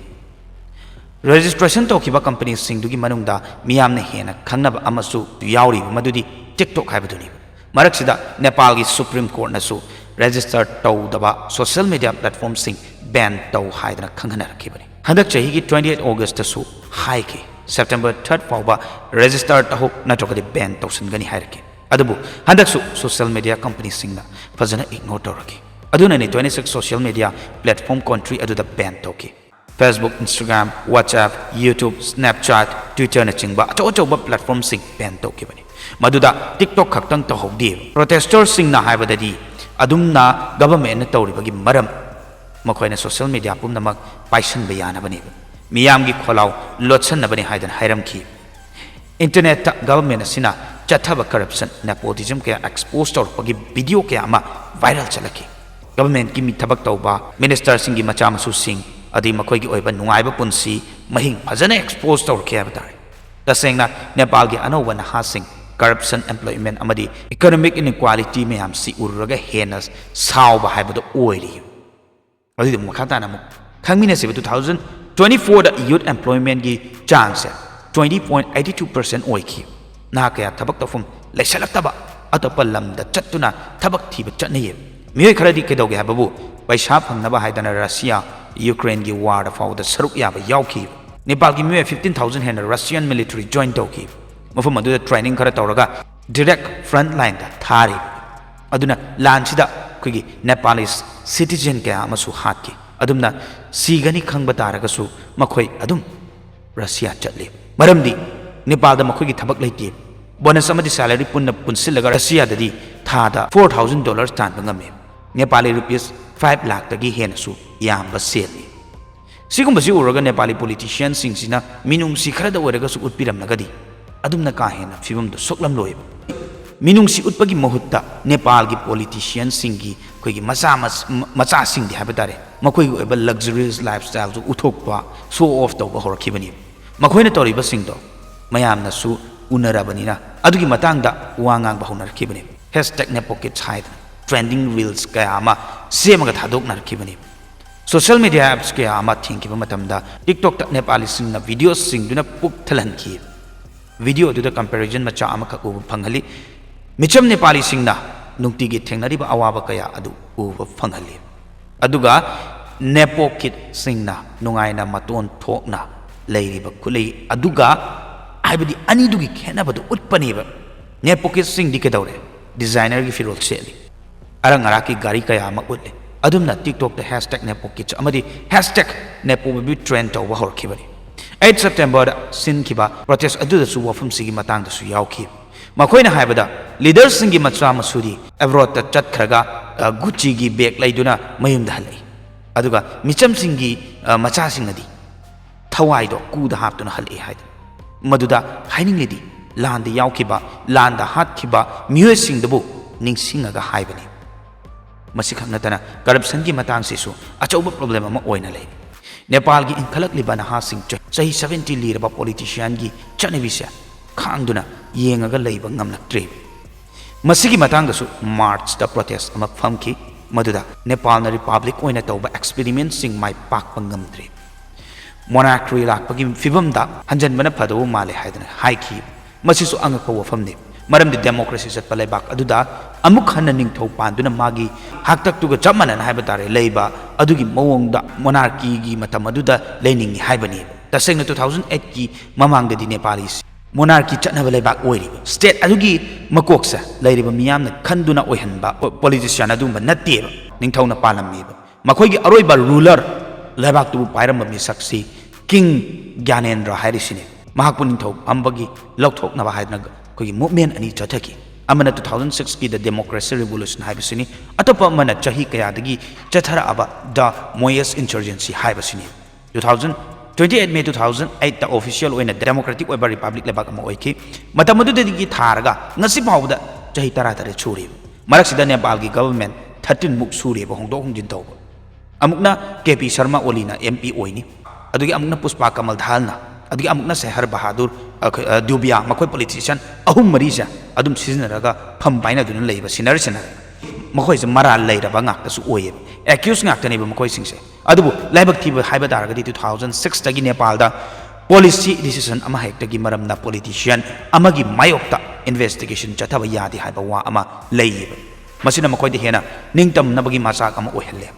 Registration ꯇꯧꯈꯤꯕ ꯀꯝꯄꯅꯤꯁꯤꯡꯗꯨꯒꯤ ꯃꯅꯨꯡꯗ ꯃꯤꯌꯥꯝꯅ ꯍꯦꯟꯅ ꯈꯪꯅꯕ ꯑꯃꯁꯨ ꯌꯥꯎꯔꯤꯕ, ꯃꯗꯨꯗꯤ TikTok ꯍꯥꯏꯕꯗꯨꯅꯤ꯫ ꯃꯔꯛꯁꯤꯗ ꯅꯦꯄꯥꯜꯒꯤ Supreme Courtꯅꯁꯨ register ꯇꯧꯗꯕ social media platformꯁꯤꯡ ban ꯇꯧ ꯍꯥꯏꯗꯅ ꯈꯪꯍꯟꯅꯔꯛꯈꯤꯕꯅꯤ꯫ ꯍꯟꯗꯛ ꯆꯍꯤꯒꯤ twenty eight Augustꯇꯁꯨ ꯍꯥꯏꯈꯤ, September third ꯐꯥꯎꯕ register ꯇꯧꯍꯧ, ꯅꯠꯇ꯭ꯔꯒꯗꯤ ban ꯇꯧꯁꯤꯟꯒꯅꯤ ꯍꯥꯏꯔꯛꯈꯤ꯫ ꯑꯗꯨꯕꯨ ꯍꯟꯗꯛꯁꯨ social media ꯀꯝꯄꯅꯤꯁꯤꯡꯅ ꯐꯖꯅ ignore ꯇꯧꯔꯛꯈꯤ꯫ ꯑꯗꯨꯅꯅꯤ twenty six social media platform country ꯑꯗꯨꯗ ban ꯇꯧꯈꯤ꯫ Facebook, Instagram, WhatsApp, YouTube, Snapchat, Twitterꯅꯆꯤꯡꯕ ꯑꯆꯧ ꯑꯆꯧꯕ platformꯁꯤꯡ ban ꯇꯧꯈꯤꯕꯅꯤ꯫ ꯃꯗꯨꯗ TikTok ꯈꯛꯇꯪ ꯇꯧꯍꯧꯗꯦ꯫ Protesterꯁꯤꯡꯅ ꯍꯥꯏꯕꯗꯗꯤ, ꯑꯗꯨꯝꯅ governmentꯅ ꯇꯧꯔꯤꯕꯒꯤ ꯃꯔꯝ ꯃꯈꯣꯏꯅ social media ꯄꯨꯝꯅꯃꯛ ꯄꯥꯏꯁꯟꯕ ꯌꯥꯅꯕꯅꯤ, ꯃꯤꯌꯥꯝꯒꯤ ꯈꯣꯜꯂꯥꯎ ꯂꯣꯠꯁꯟꯅꯕꯅꯤ ꯍꯥꯏꯗꯅ ꯍꯥꯏꯔꯝꯈꯤ꯫ Internetꯇ government ꯑꯁꯤꯅ ꯆꯠꯊꯕ corruption, nepotism ꯀꯌꯥ expose ꯇꯧꯔꯛꯄꯒꯤ video ꯀꯌꯥ ꯑꯃ viral ꯆꯠꯂꯛꯈꯤ꯫ Governmentꯀꯤ ꯃꯤ ꯊꯕꯛ ꯇꯧꯕ ministerꯁꯤꯡꯒꯤ ꯃꯆꯥ ꯃꯁꯨꯁꯤꯡ ꯑꯗꯩ ꯃꯈꯣꯏꯒꯤ ꯑꯣꯏꯕ ꯅꯨꯡꯉꯥꯏꯕ ꯄꯨꯟꯁꯤ ꯃꯍꯤꯡ ꯐꯖꯅ expose ꯇꯧꯔꯛꯈꯤ ꯍꯥꯏꯕ ꯇꯥꯔꯦ꯫ ꯇꯁꯦꯡꯅ ꯅꯦꯄꯥꯜꯒꯤ ꯑꯅꯧꯕ ꯅꯍꯥꯁꯤꯡ corruption, employment ꯑꯃꯗꯤ economic inequality ꯃꯌꯥꯝꯁꯤ ꯎꯔꯨꯔꯒ ꯍꯦꯟꯅ ꯁꯥꯎꯕ ꯍꯥꯏꯕꯗꯨ ꯑꯣꯏꯔꯤ꯫ ꯑꯗꯨꯗꯤ ꯑꯃꯨꯛ ꯃꯈꯥ ꯇꯥꯅ ꯑꯃꯨꯛ ꯈꯪꯃꯤꯟꯅꯁꯦꯕ꯫ Two thousand twenty fourꯗ youth employmentꯀꯤ ꯆꯥꯡꯁꯦ twenty point eighty two percent ꯑꯣꯏꯈꯤ꯫ ꯅꯍꯥ ꯀꯌꯥ ꯊꯕꯛ ꯇꯧꯐꯝ ꯂꯩꯁꯜꯂꯛꯇꯕ, ꯑꯇꯣꯞꯄ ꯂꯝꯗ ꯆꯠꯇꯨꯅ ꯊꯕꯛ ꯊꯤꯕ ꯆꯠꯅꯩꯌꯦꯕ꯫ ꯃꯤꯑꯣꯏ ꯈꯔꯗꯤ ꯀꯩꯗꯧꯒꯦ ꯍꯥꯏꯕꯕꯨ, ꯄꯩꯁꯥ ꯐꯪꯅꯕ ꯍꯥꯏꯗꯅ Russiaꯒꯤ Ukraineꯒꯤ warꯗ ꯐꯥꯎꯕꯗ ꯁꯔꯨꯛ ꯌꯥꯕ ꯌꯥꯎꯈꯤꯕ꯫ ꯅꯦꯄꯥꯜꯒꯤ ꯃꯤꯑꯣꯏ fifteen thousand ꯍꯦꯟꯅ Russian military join ꯇꯧꯈꯤ꯫ ꯃꯐꯝ ꯑꯗꯨꯗ training ꯈꯔ ꯇꯧꯔꯒ direct front lineꯗ ꯊꯥꯔꯤ꯫ ꯑꯗꯨꯅ ꯂꯥꯟꯁꯤꯗ ꯑꯩꯈꯣꯏꯒꯤ Nepalese citizen ꯀꯌꯥ ꯑꯃꯁꯨ ꯍꯥꯠꯈꯤ꯫ ꯑꯗꯨꯝꯅ ꯁꯤꯒꯅꯤ ꯈꯪꯕ ꯇꯥꯔꯒꯁꯨ ꯃꯈꯣꯏ ꯑꯗꯨꯝ Russia ꯆꯠꯂꯤ꯫ ꯃꯔꯝꯗꯤ ꯅꯦꯄꯥꯜꯗ ꯃꯈꯣꯏꯒꯤ ꯊꯕꯛ ꯂꯩꯇꯦ꯫ Bonus ꯑꯃꯗꯤ salary ꯄꯨꯟꯅ ꯄꯨꯟꯁꯤꯜꯂꯒ Russiaꯗꯗꯤ ꯊꯥꯗ four thousand dollars ꯇꯥꯟꯕ ꯉꯝꯃꯤ꯫ Nepali rupees five ꯂꯥꯛꯇꯒꯤ ꯍꯦꯟꯅꯁꯨ ꯌꯥꯝꯕ ꯁꯦꯜꯅꯤ꯫ ꯁꯤꯒꯨꯝꯕꯁꯤ ꯎꯔꯒ ꯅꯦꯄꯥꯂꯤ politicianꯁꯤꯡꯁꯤꯅ ꯃꯤꯅꯨꯡꯁꯤ ꯈꯔꯗ ꯑꯣꯏꯔꯒꯁꯨ ꯎꯠꯄꯤꯔꯝꯂꯒꯗꯤ ꯑꯗꯨꯝꯅ ꯀꯥ ꯍꯦꯟꯅ ꯐꯤꯕꯝꯗꯨ ꯁꯣꯛꯂꯝꯂꯣꯏꯕ꯫ ꯃꯤꯅꯨꯡꯁꯤ ꯎꯠꯄꯒꯤ ꯃꯍꯨꯠꯇ ꯅꯦꯄꯥꯜꯒꯤ politicianꯁꯤꯡꯒꯤ ꯑꯩꯈꯣꯏꯒꯤ ꯃꯆꯥ ꯃꯆꯥꯁꯤꯡꯗꯤ ꯍꯥꯏꯕ ꯇꯥꯔꯦ, ꯃꯈꯣꯏꯒꯤ ꯑꯣꯏꯕ luxurious lifestyleꯗꯨ ꯎꯠꯊꯣꯛꯄ, show off ꯇꯧꯕ ꯍꯧꯔꯛꯈꯤꯕꯅꯤ꯫ ꯃꯈꯣꯏꯅ ꯇꯧꯔꯤꯕꯁꯤꯡꯗꯣ ꯃꯌꯥꯝꯅꯁꯨ ꯎꯅꯔꯕꯅꯤꯅ ꯑꯗꯨꯒꯤ ꯃꯇꯥꯡꯗ ꯋꯥ ꯉꯥꯡꯕ ꯍꯧꯅꯔꯛꯈꯤꯕꯅꯤ꯫ Hashtag Nepokids ꯍꯥꯏꯗꯅ trending reels ꯀꯌꯥ ꯑꯃ ꯁꯦꯝꯃꯒ ꯊꯥꯗꯣꯛꯅꯔꯛꯈꯤꯕꯅꯤ꯫ Social media apps ꯀꯌꯥ ꯑꯃ ꯊꯤꯡꯈꯤꯕ ꯃꯇꯝꯗ TikTokꯇ ꯅꯦꯄꯥꯂꯤꯁꯤꯡꯅ videoꯁꯤꯡꯗꯨꯅ ꯄꯨꯛ ꯊꯜꯍꯟꯈꯤ꯫ Videoꯗꯨꯗ comparison ꯃꯆꯥ ꯑꯃꯈꯛ ꯎꯕ ꯐꯪꯍꯜꯂꯤ꯫ ꯃꯤꯆꯝ ꯅꯦꯄꯥꯂꯤꯁꯤꯡꯅ ꯅꯨꯡꯇꯤꯒꯤ ꯊꯦꯡꯅꯔꯤꯕ ꯑꯋꯥꯕ ꯀꯌꯥ ꯑꯗꯨ ꯎꯕ ꯐꯪꯍꯜꯂꯤ꯫ ꯑꯗꯨꯒ nepo kidꯁꯤꯡꯅ ꯅꯨꯡꯉꯥꯏꯅ ꯃꯇꯣꯟ ꯊꯣꯛꯅ ꯂꯩꯔꯤꯕ ꯈꯨꯠꯂꯩ ꯑꯗꯨꯒ, ꯍꯥꯏꯕꯗꯤ ꯑꯅꯤꯗꯨꯒꯤ ꯈꯦꯠꯅꯕꯗꯨ ꯎꯠꯄꯅꯦꯕ꯫ Nepo kidꯁꯤꯡꯗꯤ ꯀꯩꯗꯧꯔꯦ? Designerꯒꯤ ꯐꯤꯔꯣꯜ ꯁꯦꯠꯂꯤ꯫ ꯑꯔꯪ ꯑꯔꯥꯛꯀꯤ ꯒꯥꯔꯤ ꯀꯌꯥ ꯑꯃ ꯎꯠꯂꯤ꯫ ꯑꯗꯨꯝꯅ TikTokꯇ hashtag nepo kids ꯑꯃꯗꯤ hashtag nepo baby trend ꯇꯧꯕ ꯍꯧꯔꯛꯈꯤꯕꯅꯤ꯫ Eight Septemberꯗ ꯁꯤꯟꯈꯤꯕ protest ꯑꯗꯨꯗꯁꯨ ꯋꯥꯐꯝꯁꯤꯒꯤ ꯃꯇꯥꯡꯗꯁꯨ ꯌꯥꯎꯈꯤ꯫ ꯃꯈꯣꯏꯅ ꯍꯥꯏꯕꯗ, leaderꯁꯤꯡꯒꯤ ꯃꯆꯥ ꯃꯁꯨꯗꯤ abroadꯇ ꯆꯠꯈ꯭ꯔꯒ, ꯑ, Gucciꯒꯤ bag ꯂꯩꯗꯨꯅ ꯃꯌꯨꯝꯗ ꯍꯜꯂꯛꯏ꯫ ꯑꯗꯨꯒ ꯃꯤꯆꯝꯁꯤꯡꯒꯤ, ꯑ, ꯃꯆꯥꯁꯤꯡꯅꯗꯤ ꯊꯋꯥꯏꯗꯣ ꯀꯨꯗ ꯍꯥꯞꯇꯨꯅ ꯍꯜꯂꯛꯏ ꯍꯥꯏꯗꯅ꯫ ꯃꯗꯨꯗ ꯍꯥꯏꯅꯤꯡꯂꯤꯗꯤ, ꯂꯥꯟꯗ ꯌꯥꯎꯈꯤꯕ, ꯂꯥꯟꯗ ꯍꯥꯠꯈꯤꯕ ꯃꯤꯑꯣꯏꯁꯤꯡꯗꯨꯕꯨ ꯅꯤꯡꯁꯤꯡꯉꯒ ꯍꯥꯏꯕꯅꯤ꯫ ꯃꯁꯤꯈꯛ ꯅꯠꯇꯅ, corruptionꯒꯤ ꯃꯇꯥꯡꯁꯤꯁꯨ ꯑꯆꯧꯕ problem ꯑꯃ ꯑꯣꯏꯅ ꯂꯩꯔꯤ꯫ ꯅꯦꯄꯥꯜꯒꯤ ꯏꯟꯈꯠꯂꯛꯂꯤꯕ ꯅꯍꯥꯁꯤꯡ, ꯆ-, ꯆꯍꯤ seventy ꯂꯤꯔꯕ politicianꯒꯤ ꯆꯠꯅꯕꯤꯁꯦ ꯈꯥꯡꯗꯨꯅ ꯌꯦꯡꯉꯒ ꯂꯩꯕ ꯉꯝꯂꯛꯇ꯭ꯔꯦ꯫ ꯃꯁꯤꯒꯤ ꯃꯇꯥꯡꯗꯁꯨ Marchꯇ protest ꯑꯃ ꯐꯝꯈꯤ, ꯃꯗꯨꯗ ꯅꯦꯄꯥꯜꯅ republic ꯑꯣꯏꯅ ꯇꯧꯕ experimentꯁꯤꯡ ꯃꯥꯏ ꯄꯥꯛꯄ ꯉꯝꯗ꯭ꯔꯦ꯫ Monarchy ꯂꯥꯛꯄꯒꯤ ꯐꯤꯕꯝꯗ ꯍꯟꯖꯟꯕꯅ ꯐꯗꯧꯕ ꯃꯥꯜꯂꯦ ꯍꯥꯏꯗꯅ ꯍꯥꯏꯈꯤ꯫ ꯃꯁꯤꯁꯨ ꯑꯉꯛꯄ ꯋꯥꯐꯝꯅꯤ, ꯃꯔꯝꯗꯤ democracy ꯆꯠꯄ ꯂꯩꯕꯥꯛ ꯑꯗꯨꯗ ꯑꯃꯨꯛ ꯍꯟꯅ ꯅꯤꯡꯊꯧ ꯄꯥꯟꯗꯨꯅ ꯃꯥꯒꯤ ꯍꯥꯛꯇꯛꯇꯨꯒ ꯆꯞ ꯃꯥꯟꯅꯅ ꯍꯥꯏꯕ ꯇꯥꯔꯦ ꯂꯩꯕ ꯑꯗꯨꯒꯤ ꯃꯑꯣꯡꯗ monarchyꯒꯤ ꯃꯇꯝ ꯑꯗꯨꯗ ꯂꯩꯅꯤꯡꯉꯤ ꯍꯥꯏꯕꯅꯤ꯫ ꯇꯁꯦꯡꯅ two thousand eightꯀꯤ ꯃꯃꯥꯡꯗꯗꯤ ꯅꯦꯄꯥꯂꯤꯁꯤ monarchy ꯆꯠꯅꯕ ꯂꯩꯕꯥꯛ ꯑꯣꯏꯔꯤꯕ, state ꯑꯗꯨꯒꯤ ꯃꯀꯣꯛꯁꯦ ꯂꯩꯔꯤꯕ ꯃꯤꯌꯥꯝꯅ ꯈꯟꯗꯨꯅ ꯑꯣꯏꯍꯟꯕ politician ꯑꯗꯨꯒꯨꯝꯕ ꯅꯠꯇꯦꯕ꯫ ꯅꯤꯡꯊꯧꯅ ꯄꯥꯜꯂꯝꯃꯤꯕ ꯃꯈꯣꯏꯒꯤ ꯑꯔꯣꯏꯕ ruler, ꯂꯩꯕꯥꯛꯇꯨꯕꯨ ꯄꯥꯏꯔꯝꯕ ꯃꯤꯁꯛꯁꯤ King ꯒ꯭ꯌꯥꯅꯦꯟꯗ꯭ꯔ ꯍꯥꯏꯔꯤꯁꯤꯅꯤ꯫ ꯃꯍꯥꯛꯄꯨ ꯅꯤꯡꯊꯧ ꯐꯝꯕꯒꯤ ꯂꯧꯊꯣꯛꯅꯕ ꯍꯥꯏꯗꯅ ꯑꯩꯈꯣꯏꯒꯤ movement ꯑꯅꯤ ꯆꯠꯊꯈꯤ꯫ ꯑꯃꯅ two thousand sixꯀꯤ The Democracy Revolution ꯍꯥꯏꯕꯁꯤꯅꯤ, ꯑꯇꯣꯞꯄ ꯑꯃꯅ ꯆꯍꯤ ꯀꯌꯥꯗꯒꯤ ꯆꯠꯊꯔꯛꯑꯕ The Maoist Insurgency ꯍꯥꯏꯕꯁꯤꯅꯤ꯫ Two thousand, twenty eight May two thousand eightꯇ official ꯑꯣꯏꯅ democratic ꯑꯣꯏꯕ republic ꯂꯩꯕꯥꯛ ꯑꯃ ꯑꯣꯏꯈꯤ꯫ ꯃꯇꯝ ꯑꯗꯨꯗꯒꯤ ꯊꯥꯔꯒ ꯉꯁꯤ ꯐꯥꯎꯕꯗ ꯆꯍꯤ ꯇꯔꯥꯇꯔꯦꯠ ꯁꯨꯔꯦꯕ꯫ ꯃꯔꯛꯁꯤꯗ ꯅꯦꯄꯥꯜꯒꯤ government thirteen ꯃꯨꯛ ꯁꯨꯔꯦꯕ ꯍꯣꯡꯗꯣꯛ ꯍꯣꯡꯖꯤꯟ ꯇꯧꯕ꯫ ꯑꯃꯨꯛꯅ K P Sharma ꯑꯣꯂꯤꯅ M P ꯑꯣꯏꯅꯤ, ꯑꯗꯨꯒꯤ ꯑꯃꯨꯛꯅ ꯄꯨꯁꯄꯥ ꯀꯃꯜ ꯗꯍꯜꯅ, ꯑꯗꯨꯒꯤ ꯑꯃꯨꯛꯅ ꯁꯦꯍꯔ ꯕꯍꯥꯗꯨꯔ, ꯑ, ꯑ, ꯗ꯭ꯌꯨꯕꯤꯌꯥ, ꯃꯈꯣꯏ politician ꯑꯍꯨꯝ ꯃꯔꯤꯁꯦ ꯑꯗꯨꯝ ꯁꯤꯖꯤꯟꯅꯔꯒ ꯐꯝ ꯄꯥꯏꯅꯗꯨꯅ ꯂꯩꯕ, ꯁꯤꯟꯅꯔ ꯁꯤꯟꯅꯔꯒ꯫ ꯃꯈꯣꯏꯁꯦ ꯃꯔꯥꯜ ꯂꯩꯔꯕ ꯉꯥꯛꯇꯁꯨ ꯑꯣꯏꯌꯦꯕ, ꯑꯦꯀ꯭ꯌꯨꯁ ꯉꯥꯛꯇꯅꯦꯕ ꯃꯈꯣꯏꯁꯤꯡꯁꯦ꯫ ꯑꯗꯨꯕꯨ ꯂꯥꯏꯕꯛ ꯊꯤꯕ ꯍꯥꯏꯕ ꯇꯥꯔꯒꯗꯤ, two thousand sixꯇꯒꯤ ꯅꯦꯄꯥꯜꯗ ꯄꯣꯂꯤꯁꯤ ꯗꯤꯁꯤꯖꯟ ꯑꯃ ꯍꯦꯛꯇꯒꯤ ꯃꯔꯝꯅ ꯄꯣꯂꯤꯇꯤꯁꯤꯌꯥꯟ ꯑꯃꯒꯤ ꯃꯥꯌꯣꯛꯇ ꯏꯟꯚꯦꯁꯇꯤꯒꯦꯁꯟ ꯆꯠꯊꯕ ꯌꯥꯗꯦ ꯍꯥꯏꯕ ꯋꯥ ꯑꯃ ꯂꯩꯌꯦꯕ꯫ ꯃꯁꯤꯅ ꯃꯈꯣꯏꯗ ꯍꯦꯟꯅ ꯅꯤꯡꯇꯝꯅꯕꯒꯤ ꯃꯆꯥꯛ ꯑꯃ ꯑꯣꯏꯍꯜꯂꯦ꯫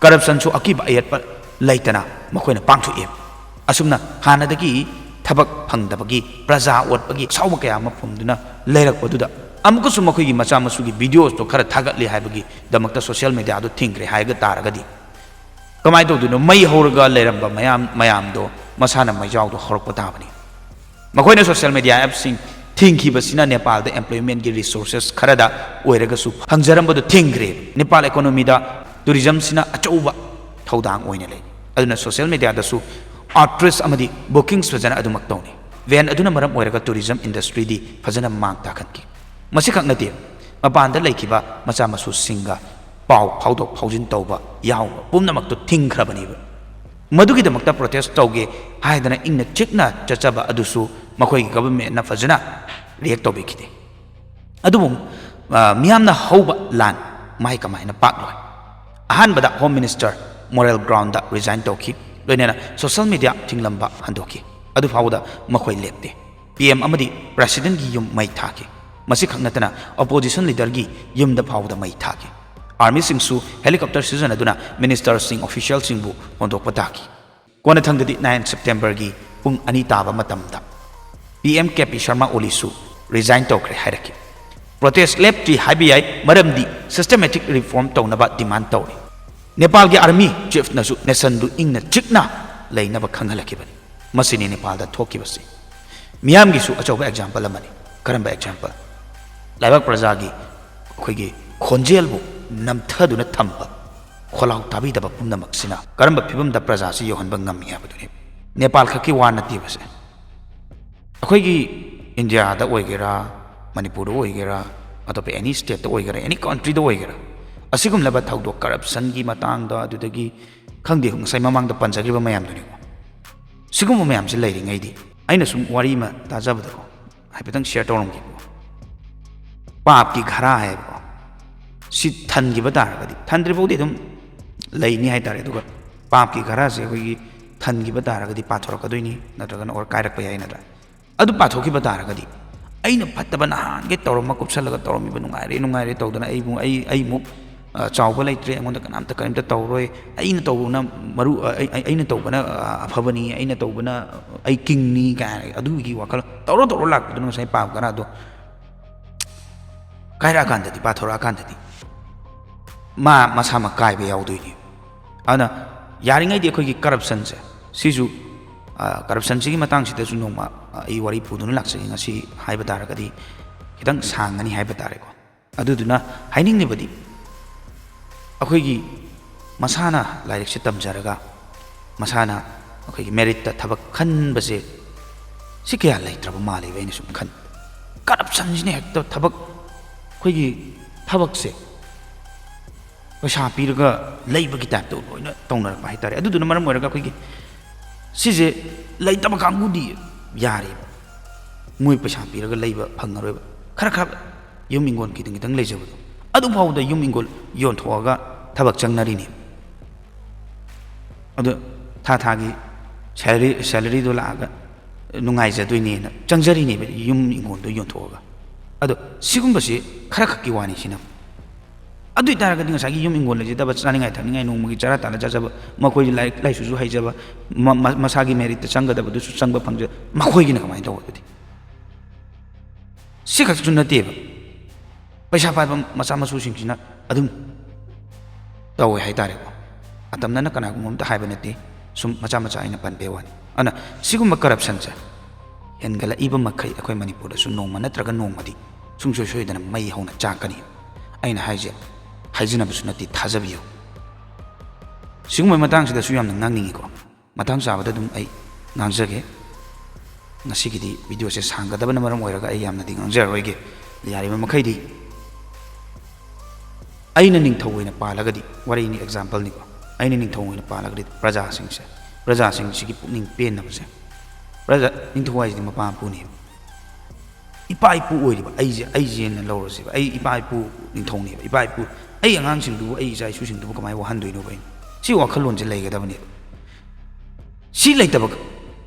ꯀꯔꯞꯁꯟꯁꯨ ꯑꯀꯤꯕ ꯑꯌꯦꯠꯄ ꯂꯩꯇꯅ ꯃꯈꯣꯏꯅ ꯄꯥꯡꯊꯣꯛꯑꯦ꯫ ꯑꯁꯨꯝꯅ ꯍꯥꯟꯅꯗꯒꯤ ꯊꯕꯛ ꯐꯪꯗꯕꯒꯤ, ꯄ꯭ꯔꯖꯥ ꯑꯣꯠꯄꯒꯤ ꯑꯁꯥꯎꯕ ꯀꯌꯥ ꯑꯃ ꯐꯨꯝꯗꯨꯅ ꯂꯩꯔꯛꯄꯗꯨꯗ, ꯑꯃꯨꯛꯀꯁꯨ ꯃꯈꯣꯏꯒꯤ ꯃꯆꯥ ꯃꯁꯨꯒꯤ ꯚꯤꯗꯤꯑꯣꯁꯇꯣ ꯈꯔ ꯊꯥꯒꯠꯂꯤ ꯍꯥꯏꯕꯒꯤꯗꯃꯛꯇ ꯁꯣꯁꯤꯌꯦꯜ ꯃꯦꯗꯤꯌꯥꯗꯣ ꯊꯤꯡꯈ꯭ꯔꯦ ꯍꯥꯏꯕ ꯇꯥꯔꯒꯗꯤ, ꯀꯃꯥꯏꯅ ꯇꯧꯗꯣꯏꯅꯣ? ꯃꯩ ꯍꯧꯔꯒ ꯂꯩꯔꯝꯕ ꯃꯌꯥꯝ, ꯃꯌꯥꯝꯗꯣ ꯃꯁꯥꯅ ꯃꯩꯖꯥꯎꯗꯣ ꯍꯧꯔꯛꯄ ꯇꯥꯕꯅꯤ꯫ ꯃꯈꯣꯏꯅ ꯁꯣꯁꯤꯌꯦꯜ ꯃꯦꯗꯤꯌꯥ ꯑꯦꯞꯁꯤꯡ ꯊꯤꯡꯈꯤꯕꯁꯤꯅ ꯅꯦꯄꯥꯜꯗ ꯑꯦꯝꯄ꯭ꯂꯣꯏꯃꯦꯟꯒꯤ ꯔꯤꯁꯣꯔꯁꯦꯁ ꯈꯔꯗ ꯑꯣꯏꯔꯒꯁꯨ ꯐꯪꯖꯔꯝꯕꯗꯣ ꯊꯤꯡꯈ꯭ꯔꯦ꯫ ꯅꯦꯄꯥꯜ ꯏꯀꯣꯅꯣꯃꯤꯗ ꯇꯨꯔꯤꯖꯝꯁꯤꯅ ꯑꯆꯧꯕ ꯊꯧꯗꯥꯡ ꯑꯣꯏꯅ ꯂꯩ꯫ ꯑꯗꯨꯅ ꯁꯣꯁꯤꯌꯦꯜ ꯃꯦꯗꯤꯌꯥꯗꯁꯨ ꯑꯥꯎꯠꯔꯤꯆ ꯑꯃꯗꯤ ꯕꯨꯀꯤꯡꯁ ꯐꯖꯅ ꯑꯗꯨꯃꯛ ꯇꯧꯅꯤ꯫ ꯚꯦꯟ ꯑꯗꯨꯅ ꯃꯔꯝ ꯑꯣꯏꯔꯒ ꯇꯨꯔꯤꯖꯝ ꯏꯟꯗꯁꯇ꯭ꯔꯤꯗꯤ ꯐꯖꯅ ꯃꯥꯡ ꯇꯥꯛꯍꯟꯈꯤ꯫ ꯃꯁꯤꯈꯛ ꯅꯠꯇꯦ, ꯃꯄꯥꯟꯗ ꯂꯩꯈꯤꯕ ꯃꯆꯥ ꯃꯁꯨꯁꯤꯡꯒ ꯄꯥꯎ ꯐꯥꯎꯗꯣꯛ ꯐꯥꯎꯖꯤꯟ ꯇꯧꯕ ꯌꯥꯎꯕ ꯄꯨꯝꯅꯃꯛꯇꯨ ꯊꯤꯡꯈ꯭ꯔꯕꯅꯦꯕ꯫ ꯃꯗꯨꯒꯤꯗꯃꯛꯇ ꯄ꯭ꯔꯣꯇꯦꯁ ꯇꯧꯒꯦ ꯍꯥꯏꯗꯅ ꯏꯪꯅ ꯆꯤꯛꯅ ꯆꯠꯆꯕ ꯑꯗꯨꯁꯨ ꯃꯈꯣꯏꯒꯤ ꯒꯚꯔꯟꯃꯦꯟꯠꯅ ꯐꯖꯅ ꯔꯤꯌꯦꯛ ꯇꯧꯕꯤꯈꯤꯗꯦ꯫ ꯑꯗꯨꯕꯨ, ꯑ, ꯃꯤꯌꯥꯝꯅ ꯍꯧꯕ ꯂꯥꯟ ꯃꯥꯏ ꯀꯃꯥꯏꯅ ꯄꯥꯛꯂꯣꯏ? ꯑꯍꯥꯟꯕꯗ home minister moral ground resign ꯇꯧꯈꯤ, ꯂꯣꯏꯅꯅ ꯁꯣꯁꯤꯌꯦꯜ ꯃꯦꯗꯤꯌꯥ ꯊꯤꯡꯂꯝꯕ ꯍꯟꯗꯣꯛꯈꯤ꯫ ꯑꯗꯨ ꯐꯥꯎꯕꯗ ꯃꯈꯣꯏ ꯂꯦꯞꯇꯦ꯫ ꯄꯤ ꯑꯦꯝ ꯑꯃꯗꯤ ꯄ꯭ꯔꯦꯁꯤꯗꯦꯟꯠꯀꯤ ꯌꯨꯝ ꯃꯩ ꯊꯥꯈꯤ꯫ ꯃꯁꯤꯈꯛ ꯅꯠꯇꯅ ꯑꯣꯄꯣꯖꯤꯁꯟ ꯂꯤꯗꯔꯒꯤ ꯌꯨꯝꯗ ꯐꯥꯎꯕꯗ ꯃꯩ ꯊꯥꯈꯤ꯫ ꯑꯥꯔꯃꯤꯁꯤꯡꯁꯨ ꯍꯦꯂꯤꯀꯣꯞꯇꯔ ꯁꯤꯖꯤꯟꯅꯗꯨꯅ ꯃꯤꯅꯤꯁꯇꯔꯁꯤꯡ, ꯑꯣꯐꯤꯁꯤꯌꯦꯜꯁꯤꯡꯕꯨ ꯍꯣꯟꯗꯣꯛꯄ ꯇꯥꯈꯤ꯫ ꯀꯣꯟꯅꯊꯪꯗꯗꯤ, nine Septemberꯒꯤ ꯄꯨꯡ ꯑꯅꯤ ꯇꯥꯕ ꯃꯇꯝꯗ P M K P Sharma ꯑꯣꯂꯤꯁꯨ resign ꯇꯧꯈ꯭ꯔꯦ ꯍꯥꯏꯔꯛꯈꯤ꯫ ꯄ꯭ꯔꯣꯇꯦꯁ ꯂꯦꯞꯇ꯭ꯔꯤ ꯍꯥꯏꯕ ꯌꯥꯏ, ꯃꯔꯝꯗꯤ ꯁꯤꯁꯇꯦꯃꯦꯇꯤꯛ ꯔꯤꯐꯣꯔꯝ ꯇꯧꯅꯕ ꯗꯤꯃꯥꯟ ꯇꯧꯔꯤ꯫ ꯅꯦꯄꯥꯜꯒꯤ ꯑꯥꯔꯃꯤ ꯆꯤꯐꯅꯁꯨ ꯅꯦꯁꯟꯗꯨ ꯏꯪꯅ ꯆꯤꯛꯅ ꯂꯩꯅꯕ ꯈꯪꯍꯜꯂꯛꯈꯤꯕꯅꯤ꯫ ꯃꯁꯤꯅꯤ ꯅꯦꯄꯥꯜꯗ ꯊꯣꯛꯈꯤꯕꯁꯤ꯫ ꯃꯤꯌꯥꯝꯒꯤꯁꯨ ꯑꯆꯧꯕ ꯑꯦꯛꯖꯥꯝꯄꯜ ꯑꯃꯅꯤ꯫ ꯀꯔꯝꯕ ꯑꯦꯛꯖꯥꯝꯄꯜ? ꯂꯩꯕꯥꯛ ꯄ꯭ꯔꯖꯥꯒꯤ ꯑꯩꯈꯣꯏꯒꯤ ꯈꯣꯟꯖꯦꯜꯕꯨ ꯅꯝꯊꯗꯨꯅ ꯊꯝꯕ ꯈꯣꯜꯂꯥꯎ ꯇꯥꯕꯤꯗꯕ ꯄꯨꯝꯅꯃꯛꯁꯤꯅ ꯀꯔꯝꯕ ꯐꯤꯕꯝꯗ ꯄ꯭ꯔꯖꯥꯁꯤ ꯌꯧꯍꯟꯕ ꯉꯝꯃꯤ ꯍꯥꯏꯕꯗꯨꯅꯤ꯫ ꯅꯦꯄꯥꯜ ꯈꯛꯀꯤ ꯋꯥ ꯅꯠꯇꯦꯕꯁꯦ꯫ ꯑꯩꯈꯣꯏꯒꯤ ꯏꯟꯗꯤꯌꯥꯗ ꯑꯣꯏꯒꯦꯔꯥ, ꯃꯅꯤꯄꯨꯔꯗ ꯑꯣꯏꯒꯦꯔꯥ, ꯑꯇꯣꯞꯄ ꯑꯦꯅꯤ ꯁ꯭ꯇꯦꯠꯇ ꯑꯣꯏꯒꯦꯔꯥ, ꯑꯦꯅꯤ ꯀꯟꯇ꯭ꯔꯤꯗ ꯑꯣꯏꯒꯦꯔꯥ, ꯑꯁꯤꯒꯨꯝꯂꯕ ꯊꯧꯗꯣꯛ, ꯀꯔꯞꯁꯟꯒꯤ ꯃꯇꯥꯡꯗ, ꯑꯗꯨꯗꯒꯤ ꯈꯪꯗꯦ, ꯉꯁꯥꯏ ꯃꯃꯥꯡꯗ ꯄꯟꯖꯈ꯭ꯔꯤꯕ ꯃꯌꯥꯝꯗꯨꯅꯤꯀꯣ꯫ ꯁꯤꯒꯨꯝꯕ ꯃꯌꯥꯝꯁꯤ ꯂꯩꯔꯤꯉꯩꯗꯤ, ꯑꯩꯅ ꯁꯨꯝ ꯋꯥꯔꯤ ꯑꯃ ꯇꯥꯖꯕꯗꯀꯣ, ꯍꯥꯏꯐꯦꯠꯇꯪ ꯁꯤꯌꯔ ꯇꯧꯔꯝꯒꯦꯀꯣ꯫ ꯄꯥꯞꯀꯤ ꯘꯔꯥ ꯍꯥꯏꯌꯦꯕꯀꯣ꯫ ꯁꯤ ꯊꯟꯈꯤꯕ ꯇꯥꯔꯒꯗꯤ, ꯊꯟꯗ꯭ꯔꯤꯐꯥꯎꯗꯤ ꯑꯗꯨꯝ ꯂꯩꯅꯤ ꯍꯥꯏꯇꯥꯔꯦ꯫ ꯑꯗꯨꯒ ꯄꯥꯞꯀꯤ ꯘꯔꯥꯁꯦ ꯑꯩꯈꯣꯏꯒꯤ ꯊꯟꯈꯤꯕ ꯇꯥꯔꯒꯗꯤ ꯄꯥꯊꯣꯔꯛꯀꯗꯣꯏꯅꯤ, ꯅꯠꯇ꯭ꯔꯒꯅ ꯑꯣꯔ ꯀꯥꯏꯔꯛꯄ ꯌꯥꯏ, ꯅꯠꯇ꯭ꯔꯥ? ꯑꯗꯨ ꯄꯥꯊꯣꯛꯈꯤꯕ ꯇꯥꯔꯒꯗꯤ, ꯑꯩꯅ ꯐꯠꯇꯕ ꯅꯍꯥꯟꯒꯩ ꯇꯧꯔꯝꯃ ꯀꯨꯞꯁꯜꯂꯒ ꯇꯧꯔꯝꯃꯤꯕ, ꯅꯨꯡꯉꯥꯏꯔꯦ ꯅꯨꯡꯉꯥꯏꯔꯦ ꯇꯧꯗꯅ ꯑꯩꯕꯨ, ꯑꯩ, ꯑꯩꯃꯨꯛ, ꯑ, ꯆꯥꯎꯕ ꯂꯩꯇ꯭ꯔꯦ, ꯑꯩꯉꯣꯟꯗ ꯀꯅꯥꯝꯇ ꯀꯔꯤꯝꯇ ꯇꯧꯔꯣꯏ, ꯑꯩꯅ ꯇꯧꯕꯅ ꯃꯔꯨ, ꯑ, ꯑꯩ, ꯑꯩ, ꯑꯩꯅ ꯇꯧꯕꯅ, ꯑ, ꯑꯐꯕꯅꯤ, ꯑꯩꯅ ꯇꯧꯕꯅ, ꯑ, ꯑꯩ ꯀꯤꯡꯅꯤ ꯀꯥꯏꯅ ꯑꯗꯨꯒꯤ ꯋꯥꯈꯜ ꯇꯧꯔ ꯇꯧꯔ ꯂꯥꯛꯄꯗꯨꯅ ꯉꯁꯥꯏ ꯄꯥꯞ ꯀꯔꯥꯗꯣ ꯀꯥꯏꯔꯛꯑꯀꯥꯟꯗꯗꯤ, ꯄꯥꯊꯣꯔꯛꯑꯀꯥꯟꯗꯗꯤ ꯃꯥ ꯃꯁꯥꯃꯛ ꯀꯥꯏꯕ ꯌꯥꯎꯗꯣꯏꯅꯤ꯫ ꯑꯗꯨꯅ ꯌꯥꯔꯤꯉꯩꯗꯤ ꯑꯩꯈꯣꯏꯒꯤ ꯀꯔꯞꯁꯟꯁꯦ, ꯁꯤꯁꯨ, ꯑ, ꯀꯔꯞꯁꯟꯁꯤꯒꯤ ꯃꯇꯥꯡꯁꯤꯗꯁꯨ ꯅꯣꯡꯃ, ꯑ, ꯑꯩ ꯋꯥꯔꯤ ꯄꯨꯗꯨꯅ ꯂꯥꯛꯆꯒꯦ꯫ ꯉꯁꯤ ꯍꯥꯏꯕ ꯇꯥꯔꯒꯗꯤ ꯈꯤꯇꯪ ꯁꯥꯡꯒꯅꯤ ꯍꯥꯏꯕ ꯇꯥꯔꯦꯀꯣ꯫ ꯑꯗꯨꯗꯨꯅ ꯍꯥꯏꯅꯤꯡꯂꯤꯕꯗꯤ, ꯑꯩꯈꯣꯏꯒꯤ ꯃꯁꯥꯅ ꯂꯥꯏꯔꯤꯛꯁꯦ ꯇꯝꯖꯔꯒ ꯃꯁꯥꯅ ꯑꯩꯈꯣꯏꯒꯤ ꯃꯦꯔꯤꯠꯇ ꯊꯕꯛ ꯈꯟꯕꯁꯦ, ꯁꯤ ꯀꯌꯥ ꯂꯩꯇ꯭ꯔꯕ ꯃꯥꯜꯂꯦꯕ ꯑꯩꯅ ꯁꯨꯝ ꯈꯟꯕꯗ꯫ ꯀꯔꯞꯁꯟꯁꯤꯅ ꯍꯦꯛꯇ ꯊꯕꯛ, ꯑꯩꯈꯣꯏꯒꯤ ꯊꯕꯛꯁꯦ ꯄꯩꯁꯥ ꯄꯤꯔꯒ ꯂꯩꯕꯒꯤ ꯇꯥꯏꯞꯇ ꯂꯣꯏꯅ ꯇꯧꯅꯔꯛꯄ ꯍꯥꯏꯇꯥꯔꯦ꯫ ꯑꯗꯨꯗꯨꯅ ꯃꯔꯝ ꯑꯣꯏꯔꯒ ꯑꯩꯈꯣꯏꯒꯤ ꯁꯤꯁꯦ ꯂꯩꯇꯕ ꯀꯥꯡꯕꯨꯗꯤ ꯌꯥꯔꯦꯕ, ꯃꯣꯏ ꯄꯩꯁꯥ ꯄꯤꯔꯒ ꯂꯩꯕ ꯐꯪꯉꯔꯣꯏꯕ꯫ ꯈꯔ ꯈꯔ ꯌꯨꯝ ꯏꯪꯒꯣꯜ ꯈꯤꯇꯪ ꯈꯤꯇꯪ ꯂꯩꯖꯕꯗꯣ, ꯑꯗꯨꯐꯥꯎꯗ ꯌꯨꯝ ꯏꯪꯒꯣꯜ ꯌꯣꯟꯊꯣꯛꯑꯒ ꯊꯕꯛ ꯆꯪꯅꯔꯤꯅꯦ꯫ ꯑꯗꯣ ꯊꯥ ꯊꯥꯒꯤ ꯁꯦꯂꯔꯤ, ꯁꯦꯂꯔꯤꯗꯣ ꯂꯥꯛꯑꯒ ꯅꯨꯡꯉꯥꯏꯖꯗꯣꯏꯅꯦꯅ ꯆꯪꯖꯔꯤꯅꯦꯕ, ꯌꯨꯝ ꯏꯪꯈꯣꯜꯗꯣ ꯌꯣꯟꯊꯣꯛꯑꯒ꯫ ꯑꯗꯣ ꯁꯤꯒꯨꯝꯕꯁꯤ ꯈꯔ ꯈꯛꯀꯤ ꯋꯥꯅꯤ꯫ ꯁꯤꯅ ꯑꯗꯨ ꯑꯣꯏꯇꯥꯔꯒꯗꯤ ꯉꯁꯥꯏꯒꯤ ꯌꯨꯝ ꯏꯪꯈꯣꯜ ꯂꯩꯖꯗꯕ, ꯆꯥꯅꯤꯡꯉꯥꯏ ꯊꯛꯅꯤꯡꯉꯥꯏ ꯅꯣꯡꯃꯒꯤ ꯆꯔꯥ ꯇꯥꯜꯂ ꯆꯥꯖꯕ, ꯃꯈꯣꯏ ꯂꯥꯏꯔꯤꯛ ꯂꯥꯏꯁꯨꯁꯨ ꯍꯩꯖꯕ, ꯃ-, ꯃ-, ꯃꯁꯥꯒꯤ ꯃꯦꯔꯤꯠꯇ ꯆꯪꯒꯗꯕꯗꯨꯁꯨ ꯆꯪꯕ ꯐꯪꯖ-, ꯃꯈꯣꯏꯒꯤꯅ ꯀꯃꯥꯏꯅ ꯇꯧꯕ ꯑꯗꯨꯗꯤ? ꯁꯤ ꯈꯛꯁꯨ ꯅꯠꯇꯦꯕ, ꯄꯩꯁꯥ ꯄꯥꯏꯕ ꯃꯆꯥ ꯃꯁꯨꯁꯤꯡꯁꯤꯅ ꯑꯗꯨꯝ ꯇꯧꯋꯦ ꯍꯥꯏꯇꯥꯔꯦꯀꯣ꯫ ꯑꯇꯝꯅꯅ ꯀꯅꯥꯒꯨꯝꯕ ꯑꯝꯇ ꯍꯥꯏꯕ ꯅꯠꯇꯦ, ꯁꯨꯝ ꯃꯆꯥ ꯃꯆꯥ ꯑꯩꯅ ꯄꯟꯕꯩ ꯋꯥꯅꯤ꯫ ꯑꯗꯨꯅ ꯁꯤꯒꯨꯝꯕ ꯀꯔꯞꯁꯟꯁꯦ ꯍꯦꯟꯒꯠꯂꯛꯏꯕ ꯃꯈꯩ ꯑꯩꯈꯣꯏ ꯃꯅꯤꯄꯨꯔꯗꯁꯨ ꯅꯣꯡꯃ ꯅꯠꯇ꯭ꯔꯒ ꯅꯣꯡꯃꯗꯤ ꯁꯨꯡꯁꯣꯏ ꯁꯣꯏꯗꯅ ꯃꯩ ꯍꯧꯅ ꯆꯥꯛꯀꯅꯤ꯫ ꯑꯩꯅ ꯍꯥꯏꯁꯦ ꯍꯥꯏꯖꯅꯕꯁꯨ ꯅꯠꯇꯦ, ꯊꯥꯖꯕꯤꯌꯨ꯫ ꯁꯤꯒꯨꯝꯕ ꯃꯇꯥꯡꯁꯤꯗꯁꯨ ꯌꯥꯝꯅ ꯉꯥꯡꯅꯤꯡꯉꯤꯀꯣ꯫ ꯃꯇꯥꯡ ꯆꯥꯕꯗ ꯑꯗꯨꯝ ꯑꯩ ꯉꯥꯡꯖꯒꯦ꯫ ꯉꯁꯤꯒꯤꯗꯤ ꯚꯤꯗꯤꯑꯣꯁꯦ ꯁꯥꯡꯒꯗꯕꯅ ꯃꯔꯝ ꯑꯣꯏꯔꯒ ꯑꯩ ꯌꯥꯝꯅꯗꯤ ꯉꯥꯡꯖꯔꯔꯣꯏꯒꯦ꯫ ꯌꯥꯔꯤꯕ ꯃꯈꯩꯗꯤ ꯑꯩꯅ ꯅꯤꯡꯊꯧ ꯑꯣꯏꯅ ꯄꯥꯜꯂꯒꯗꯤ, ꯋꯥꯔꯤꯅꯤ, ꯑꯦꯛꯖꯥꯝꯄꯜꯅꯤꯀꯣ, ꯑꯩꯅ ꯅꯤꯡꯊꯧ ꯑꯣꯏꯅ ꯄꯥꯜꯂꯒꯗꯤ ꯄ꯭ꯔꯖꯥꯁꯤꯡꯁꯦ, ꯄ꯭ꯔꯖꯥꯁꯤꯡꯁꯤꯒꯤ ꯄꯨꯛꯅꯤꯡ ꯄꯦꯟꯅꯕꯁꯦ, ꯄ꯭ꯔꯖꯥ, ꯅꯤꯡꯊꯧ ꯍꯥꯏꯁꯤꯗꯤ ꯃꯄꯥ ꯃꯄꯨꯅꯦꯕ꯫ ꯏꯄꯥ ꯏꯄꯨ ꯑꯣꯏꯔꯤꯕ ꯑꯩꯁꯦ, ꯑꯩꯁꯦꯅ ꯂꯧꯔꯁꯦꯕ, ꯑꯩ ꯏꯄꯥ ꯏꯄꯨ ꯅꯤꯡꯊꯧꯅꯦꯕ, ꯏꯄꯥ ꯏꯄꯨ, ꯑꯩ ꯑꯉꯥꯡꯁꯤꯡꯗꯨꯕꯨ, ꯑꯩ ꯏꯆꯥ ꯏꯁꯨꯁꯤꯡꯗꯨꯕꯨ ꯀꯃꯥꯏꯅ ꯋꯥꯍꯟꯗꯣꯏꯅꯣꯕ ꯑꯩꯅ? ꯁꯤ ꯋꯥꯈꯜꯂꯣꯟꯁꯦ ꯂꯩꯒꯗꯕꯅꯦꯕ꯫ ꯁꯤ ꯂꯩꯇꯕ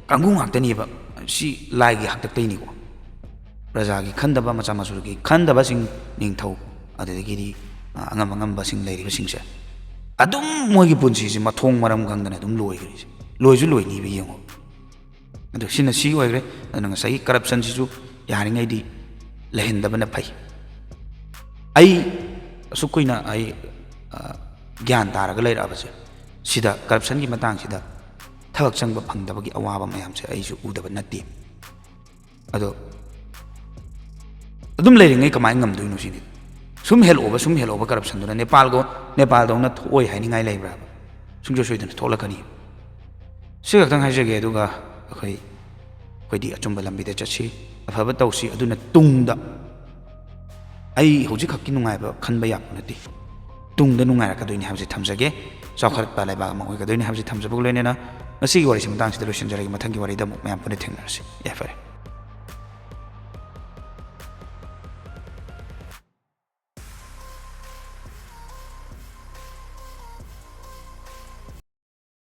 ꯀꯥꯡꯕꯨ ꯉꯥꯛꯇꯅꯦꯕ꯫ ꯁꯤ ꯂꯥꯏꯒꯤ ꯍꯥꯛꯇꯛꯇꯩꯅꯤꯀꯣ꯫ ꯄ꯭ꯔꯖꯥꯒꯤ ꯈꯟꯗꯕ, ꯃꯆꯥ ꯃꯁꯨꯒꯤ ꯈꯟꯗꯕꯁꯤꯡ, ꯅꯤꯡꯊꯧ, ꯑꯗꯨꯗꯒꯤꯗꯤ, ꯑ, ꯑꯉꯝ ꯑꯉꯝꯕꯁꯤꯡ ꯂꯩꯔꯤꯕꯁꯤꯡꯁꯦ, ꯑꯗꯨꯝ ꯃꯣꯏꯒꯤ ꯄꯨꯟꯁꯤꯁꯦ ꯃꯊꯣꯡ ꯃꯔꯝ ꯈꯪꯗꯅ ꯑꯗꯨꯝ ꯂꯣꯏꯈ꯭ꯔꯤꯁꯦ꯫ ꯂꯣꯏꯁꯨ ꯂꯣꯏꯅꯤꯕ ꯌꯦꯡꯉꯣ꯫ ꯑꯗꯨ ꯁꯤꯅ ꯁꯤ ꯑꯣꯏꯈ꯭ꯔꯦ꯫ ꯑꯗꯨꯅ ꯉꯁꯥꯏꯒꯤ corruptionꯁꯤꯁꯨ ꯌꯥꯔꯤꯉꯩꯗꯤ ꯂꯩꯍꯟꯗꯕꯅ ꯐꯩ꯫ ꯑꯩ ꯑꯁꯨꯛ ꯀꯨꯏꯅ ꯑꯩ, ꯑ, ꯒ꯭ꯌꯥꯟ ꯇꯥꯔꯒ ꯂꯩꯔꯛꯑꯕꯁꯦ, ꯁꯤꯗ corruptionꯒꯤ ꯃꯇꯥꯡꯁꯤꯗ ꯊꯕꯛ ꯆꯪꯕ ꯐꯪꯗꯕꯒꯤ ꯑꯋꯥꯕ ꯃꯌꯥꯝꯁꯦ ꯑꯩꯁꯨ ꯎꯗꯕ ꯅꯠꯇꯦ꯫ ꯑꯗꯣ ꯑꯗꯨꯝ ꯂꯩꯔꯤꯉꯩ ꯀꯃꯥꯏꯅ ꯉꯝꯗꯣꯏꯅꯣ ꯁꯤꯅꯤ꯫ ꯁꯨꯝ ꯍꯦꯜꯂꯛꯑꯣꯕ, ꯁꯨꯝ ꯍꯦꯜꯂꯛꯑꯣꯕ corruptionꯗꯨꯅ꯫ ꯅꯦꯄꯥꯜꯒ-, ꯅꯦꯄꯥꯜꯗꯧꯅ ꯊꯣꯛꯑꯣꯏ ꯍꯥꯏꯅꯤꯡꯉꯥꯏ ꯂꯩꯕ꯭ꯔꯥꯕ? ꯁꯨꯡꯁꯣꯏ ꯁꯣꯏꯗꯅ ꯊꯣꯛꯂꯛꯀꯅꯤ꯫ ꯁꯤ ꯈꯛꯇꯪ ꯍꯥꯏꯖꯒꯦ꯫ ꯑꯗꯨꯒ ꯑꯩꯈꯣꯏ, ꯑꯩꯈꯣꯏꯗꯤ ꯑꯆꯨꯝꯕ ꯂꯝꯕꯤꯗ ꯆꯠꯁꯤ, ꯑꯐꯕ ꯇꯧꯁꯤ꯫ ꯑꯗꯨꯅ ꯇꯨꯡꯗ, ꯑꯩ ꯍꯧꯖꯤꯛꯈꯛꯀꯤ ꯅꯨꯡꯉꯥꯏꯕ ꯈꯟꯕ ꯌꯥꯕ ꯅꯠꯇꯦ, ꯇꯨꯡꯗ ꯅꯨꯡꯉꯥꯏꯔꯛꯀꯗꯣꯏꯅꯤ ꯍꯥꯏꯕꯁꯤ ꯊꯝꯖꯒꯦ꯫ ꯆꯥꯎꯈꯠꯄ ꯂꯩꯕꯥꯛ ꯑꯃ ꯑꯣꯏꯒꯗꯣꯏꯅꯤ ꯍꯥꯏꯕꯁꯤ ꯊꯝꯖꯕꯒ ꯂꯣꯏꯅꯅ ꯉꯁꯤꯒꯤ ꯋꯥꯔꯤꯁꯤ ꯃꯇꯥꯡꯁꯤꯗ ꯂꯣꯏꯁꯤꯟꯖꯔꯒꯦ꯫ ꯃꯊꯪꯒꯤ ꯋꯥꯔꯤꯗ ꯑꯃꯨꯛ ꯃꯌꯥꯝ ꯄꯨꯟꯅ ꯊꯦꯡꯅꯔꯁꯤ꯫ ꯌꯥꯏꯐꯔꯦ꯫